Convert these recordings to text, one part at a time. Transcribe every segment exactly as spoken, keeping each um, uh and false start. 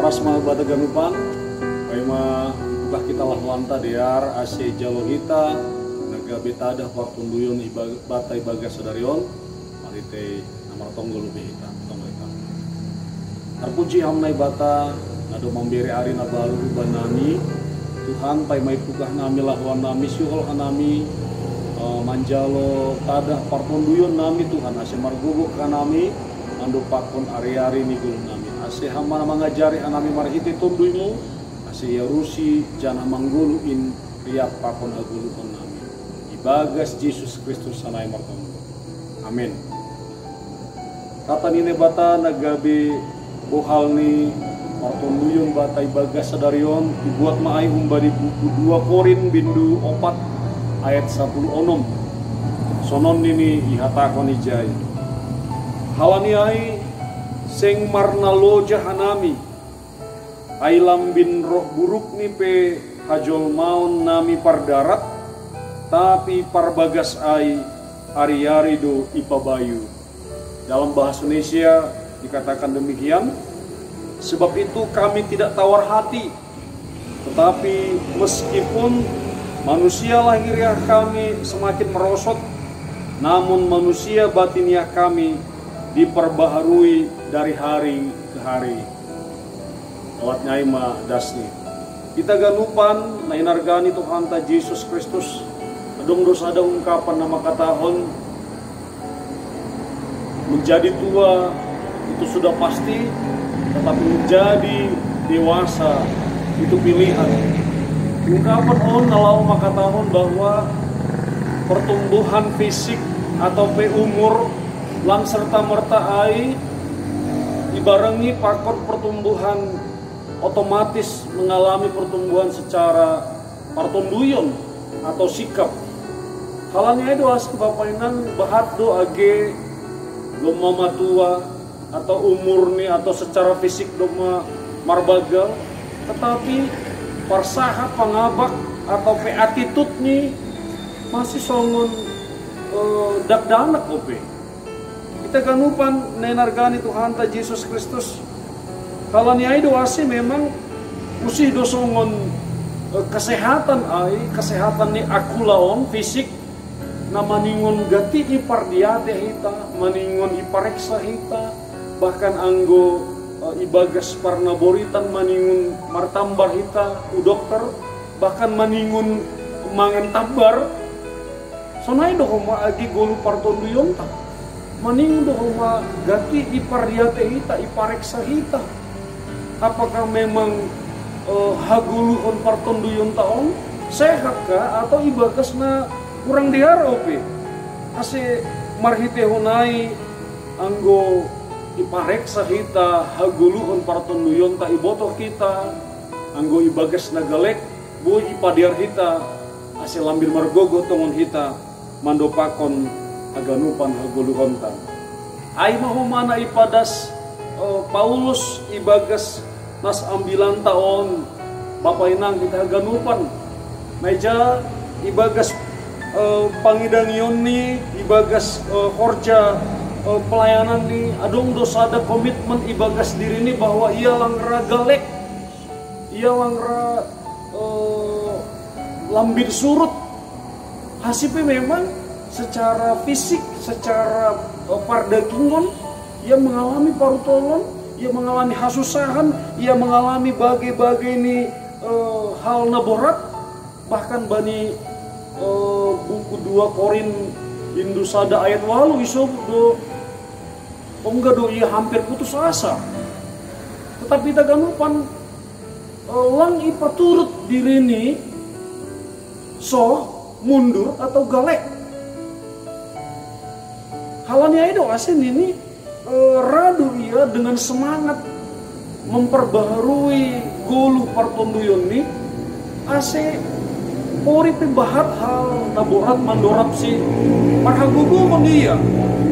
Pas ma bata ganupan, paima buka kita lahuanta dear ase jalo hita na gabe tadah partonduyon iba-, bata ibagas sadari on, marhitei na martonggo lube hita, tonggo hita. Tarpuji Ham Naibata, na do mambere ari na balu iba nami, Tuhan, paima ipukah nami lahuan nami, sihol hanami, eh, manjalo tadah partonduyon nami, Tuhan, ase margogoh hanami, mando pakon ari-ari ni goluh nami. Ase Ham ma na mangajari hanami marhitei Tonduy-Mu, ase iarusi janah manggoluh in riap pakon hagoluhon nami. Ibagas Jesus Kristus sanai martonggo. Amen. Kata ni Naibata na gabe bohal ni partonduyon bata ibagas sadari on, ibuat ma ai humbani buku dua Korin bindu opat ayat sapuluh onom. Sonon nini ihatahon ijai. Halani ai, seng marnaloja hanami, ai lambin roh burukni pe hajolmaon nami pardarat, tapi parbagas ai ari-ari do ipabayu. Dalam bahasa Indonesia dikatakan demikian, sebab itu kami tidak tawar hati, tetapi meskipun manusia lahiriah kami semakin merosot, namun manusia batiniah kami diperbaharui dari hari ke hari. Lawatnya ai ma dasni. Hita ganupan na inargani Tuhanta Jesus Kristus, adong do sada ungkapan na mangkatahon, menjadi tua itu sudah pasti, tetapi menjadi dewasa itu pilihan. Ungkapan on na laho mangkatahon bahwa pertumbuhan fisik atau pe umur lang serta-merta ai ibarengi pakon pertumbuhan, otomatis mengalami pertumbuhan secara partonduyon atau sikap. Halani ai do ase bapa inang bahat do age domma matua atau umurni atau secara fisik domma marbagal, tetapi parsahat pangabak atau pe attitude-ni masih songon, eh, dakdanak ope. Hita ganupan na inargani Tuhanta Jesus Kristus. Halani ai do ase memang usih do songon, eh, kesehatan ai, kesehatan ni akula on, fisik, na maningon gati ipardiatei hita, maningon ipareksa hita, bahkan anggo, eh, ibagas parnaboritan maningon martambar hita tu dokter, bahkan maningon mangan tambar. Sonai do homa age goluh partonduyonta. Maningon do homa gati ipardiatei hita, ipareksa hita. Apakah memang, eh, hagoluhon partonduyonta on sehat kah atau ibagas na kurang dear ope? Ase marhiteihon ai anggo ipareksa hita hagoluhon partonduyonta, ibotoh hita anggo ibagas na galek boi ipadear hita, ase lambin margogoh tongon hita mandopakkon haganupan hagoluhonta. Ai ma homa na ipadas, eh, Paulus ibagas nas ambilanta on, bapa inang hita haganupan. Na ija ibagas, eh, pangidangionni, ibagas, eh, horja, eh, pelayananni, adong do sada komitmen ibagas dirini bahwa ia lang ra galek, ia lang ra, eh, lambin surut. Ase pe memang secara fisik, secara, eh, pardagingon, ia mengalami parutolon, ia mengalami hasusahan, ia mengalami bagai-bagai ni, eh, hal na borat. Bahkan bani, eh, buku dua Korin bindu sada ayat walu isobut do, ongga do ia hampir putus asa. Tetapi hita ganupan, eh, lang ipaturut dirini soh, mundur atau galek. Halani ai do ase nini, eh, ra do ia dengan semangat memperbaharui goluh partonduyonni, ase pori pe bahat hal na borat mandorap si parhagogohon ia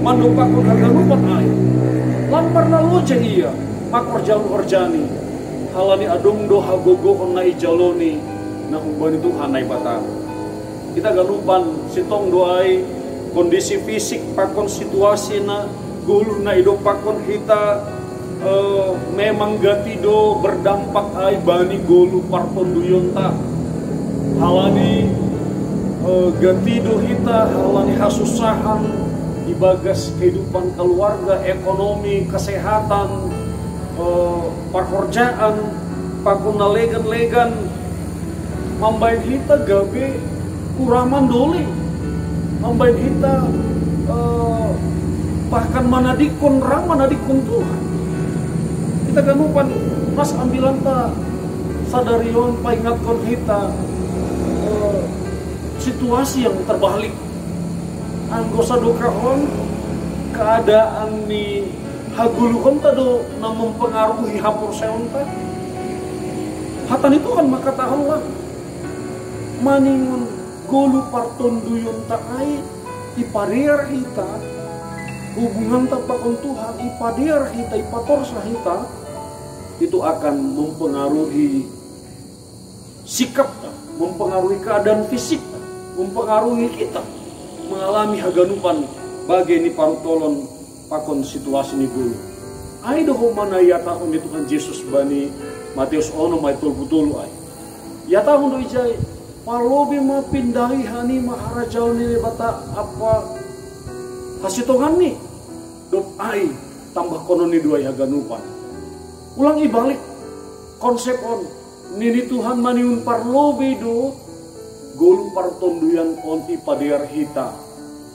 mandopakkon haganupan ai. Lang marnaloja ia mangkorjahon horjani, halani adong do hagogohon na ijaloni na humbani Tuhan Naibata. Hita ganupan, sintong do ai kondisi fisik pakon situasi na goluh na idompakkon hita Eh, memang gati do berdampak ai bani golu partonduyonta. Halani eh, gati do hita, halani hasusahan ibagas kehidupan keluarga, ekonomi, kesehatan, eh, parhorjaan, pakon na legan-legan, mambaen hita gabe ura mandolih, mambaen hita eh, bahkan manadingkon, ra manadingkon Tuhan. Hita ganupan, mas ambilanta sadari on paingatkon hita eh, situasi yang terbalik. Anggo sadokahon, keadaan ni hagoluhonta do na mempengaruhi haporsayaonta. Hata ni Tuhan mangkatahon lah, maningon golu partonduyonta ai ipadear hita, hubunganta pakon Tuhan ipadear hita, ipatorsa hita, itu akan mempengaruhi sikapta, mempengaruhi keadaan fisikta, mempengaruhi kita mengalami haganupan bagai ni parutolon pakon situasi ni golu. Ai do homa na iatahon ni Tuhan Jesus bani Matius onom ayat tolu pulu tolu ai. Iatahon do ijai, parlobei ma pindahi hanima harajaon ni Naibata ampa hasitonganni, dob ai tambahkonon ni do ai haganupan. Ulang ibalik konsep on, nini Tuhan maningon parlobei do golu partonduyon on ipadear hita.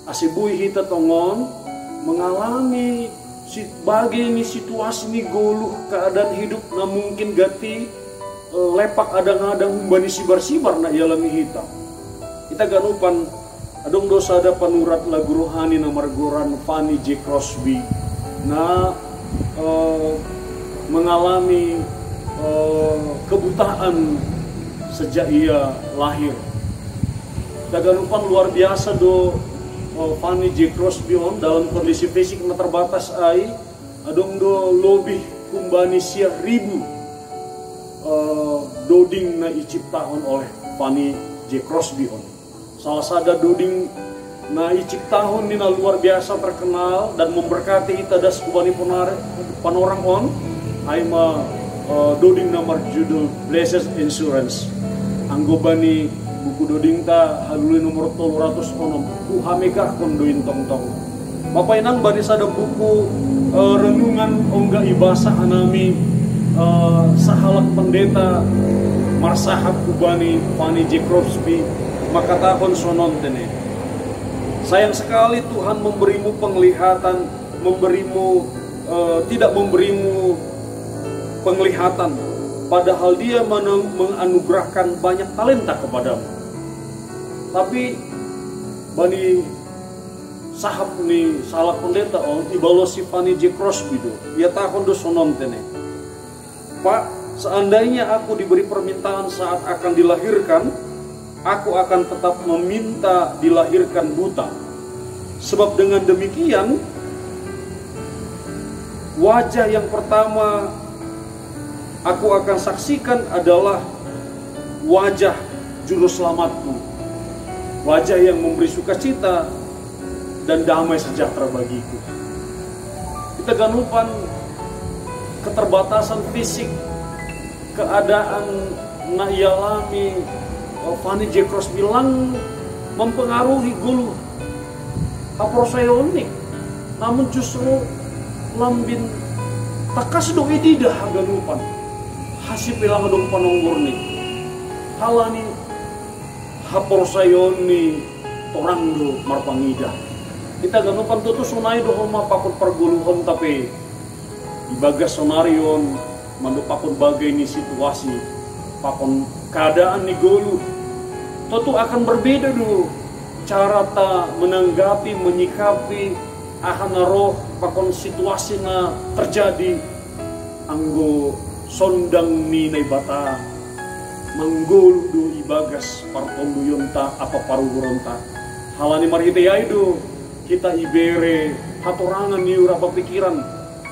Ase boi hita tongon mengalami si, bagai ni situasi ni golu, keadaan hidup na mungkin gati eh, lepak adang-adang humbani sibar-sibar na ialami hita. Hita ganupan, adong do sada panurat lagu rohani na margoran Fanny J. Crosby na eh, mengalami eh, kebutaan sejak ia lahir. Hita ganupan, luar biasa do eh, Fanny J. Crosby on dalam kondisi fisik na terbatas ai. Adong do lobih humbani sia ribu eh, doding na iciptahon oleh Fanny J. Crosby on. Salah sada doding na iciptahon ni na luar biasa terkenal dan memberkati hita das humbani ponari, panorang on, ai ma eh, doding na marjudul Blessed Assurance. Anggo bani buku dodingta Halului nomor tolu ratus onom, huhamegahkon do in tongtong. Bapa inang, bani sada buku eh, renungan ongga ibasa hanami eh, sahalak pendeta marsahap humbani Fanny J. Crosby, mangkatahon songon tene. Sayang sekali Tuhan memberimu penglihatan, memberimu eh, tidak memberimu penglihatan, padahal Dia menang- menganugerahkan banyak talenta kepadamu. Tapi bani sahap ni sahalak pendeta on, ibalosi Fanny J. Crosby do, iatahon do songon tene. Pak, seandainya aku diberi permintaan saat akan dilahirkan, aku akan tetap meminta dilahirkan buta. Sebab dengan demikian, wajah yang pertama aku akan saksikan adalah wajah Juru Selamatku, wajah yang memberi sukacita dan damai sejahtera bagiku. Hita ganupan, keterbatasan fisik, keadaan na ialami eh, Fanny J. Crosby lang mempengaruhi golu haporsayaonni, namun justru lambin tangkas do ididah haganupan, hasip i lang adong panonggorni. Halani haporsayaonni torang do marpangidah. Hita ganupan, tutu sonai do homa pakon pargoluhonta pe ibagas sonari on, mandok pakon bagai ni situasi, pakon keadaan ni golu. Tutu akan berbeda do carata menanggapi, menyikapi aha na ro pakon situasi na terjadi. Anggo sondang ni Naibata manggoluh do ibagas partonduyonta ampa paruhuronta. Halani marhitei ai do hita ibere hatorangan ni uhur ampa pikiran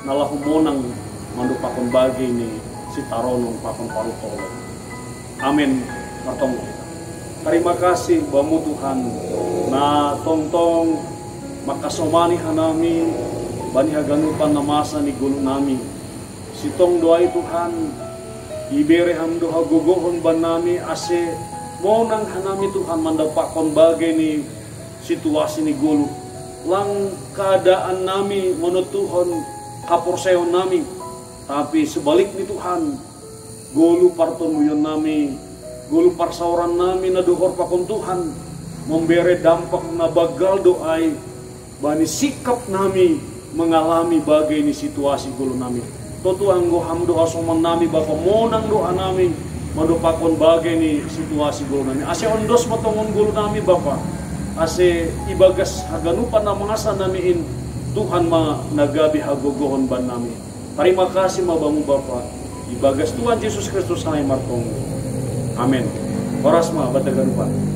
na laho monang mandok pakon bagai ni sitaronon pakon parutolon. Amen. Martonggo hita. Tarima kasih Bamu Tuhan, na tongtong mangkasomani hanami bani haganupan na masa ni golu nami. Sitong doai Tuhan, ibere Ham do hagogohon banami ase monang hanami Tuhan mandapakon bagei ni situasi ni golu. Lang keadaan nami monotuhon kaporsayaon nami, tapi sebalikni Tuhan, golu partonduyon nami, golu parsaoran nami na dohor pakon Tuhan, membere dampak na bagal doai bani sikap nami mengalami bagei ni situasi golu nami. Totu anggo Ham do hasomon nami Bapa, monang do hanami mandapakon bagei ni situasi golu nami. Ase ondos ma tongon golu nami Bapa, ase ibagas haganupan na masa nami in Tuhan ma na gabe hagogohon banami. Tarima kasih ma Bamu Bapa, ibagas Tuhan Jesus Kristus hanami martonggo. Amen. Horas ma banta ganupan.